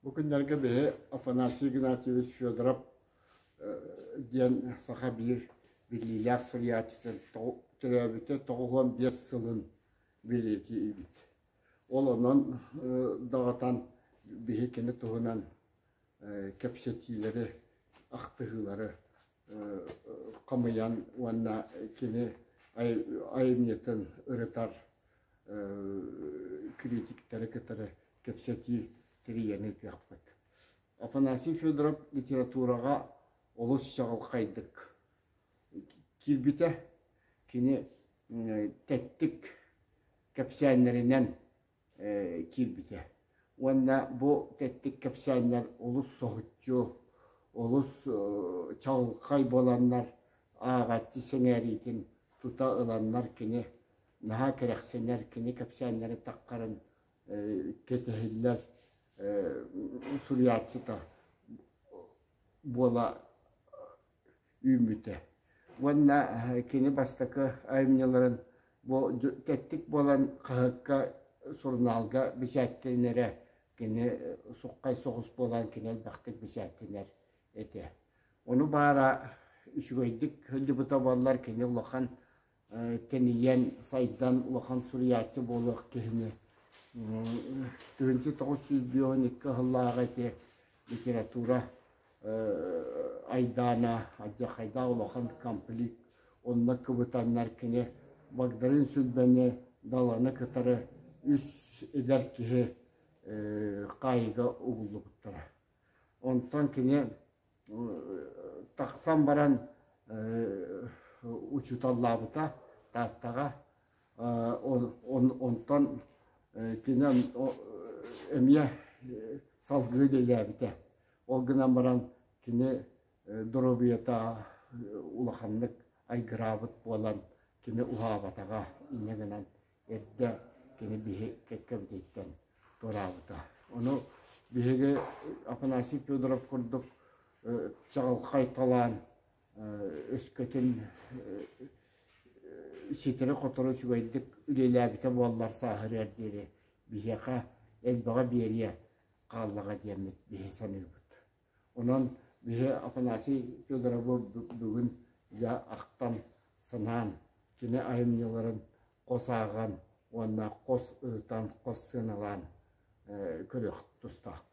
Бу күннэргэ биһи Афанасий Игнатьевич Федоров диэн саха биир биллиилээх суруйааччытын төрөөбүтэ 95 сылын бэлиэтиибит. Ол онон даҕатан биһи кини туһунан кэпсэтиилэри, ахтыһыылары хомуйан уонна кини айымньытын ырытар критиктэри кытары кэпсэтии тэрийэн ыытыахпыт. Афанасий Федоров литератураҕа олус чаҕылхайдык киирбитэ. Кини тэттик кэпсээннэринэн киирбитэ. Уонна бу тэттик кэпсээннэр олус соһуччу, олус чаҕылхай буоланнар ааҕааччы сэҥээриитин тута ыланнар кини наһаа кэрэхсэнэр, кини кэпсээннэри таххарын кэтэһиллэр суруйааччыта буола үүммүтэ. Уонна кини бастакы айымньыларын бу тэттик буолан хаһыакка, сурунаалга бэчээттэнэрэ, кини суххай соҕус буолан кини элбэхтик бэчээттэнэр этэ. Ону баара үчүгэйдик сылдьыбыта буоллар кини улахан тэнийэн, сайдан улахан суруйааччы буолуох киһини 1952 сыллааҕы ити литература айдаана, алдьархайдаах улахан конфликт онно кыбытаннар кини Багдарыын Сүлбэни, Даланы кытары үс эдэр киһи хаайыыга угуллубуттара. Онтон кини тахсан баран учууталлаабыта Тааттаҕа. Онтон кини эмиэ салгыы үлэлээбитэ. Ол гынан баран кини доруобуйата улаханнык айгыраабыт буолан кини уһаабатаҕа. Инньэ гынан эрдэ кини биһи кэккэбититтэн туораабыта. Ону биһиги Афанасий Федоров курдук чаҕылхай талаан өскөтүн ситэри-хотору үчүгэйдик үлэлээбитэ буоллар сааһырыар диэри биһиэхэ элбэҕи биэриэ хааллаҕа диэммит биһи саныыбыт. Онон биһи Афанасий Федоровы бүгүн дьэ ахтан, санаан, кини айымньыларын хос ааҕан уонна хос ырытан, хос сыаналаан көрүөх тустаахпыт.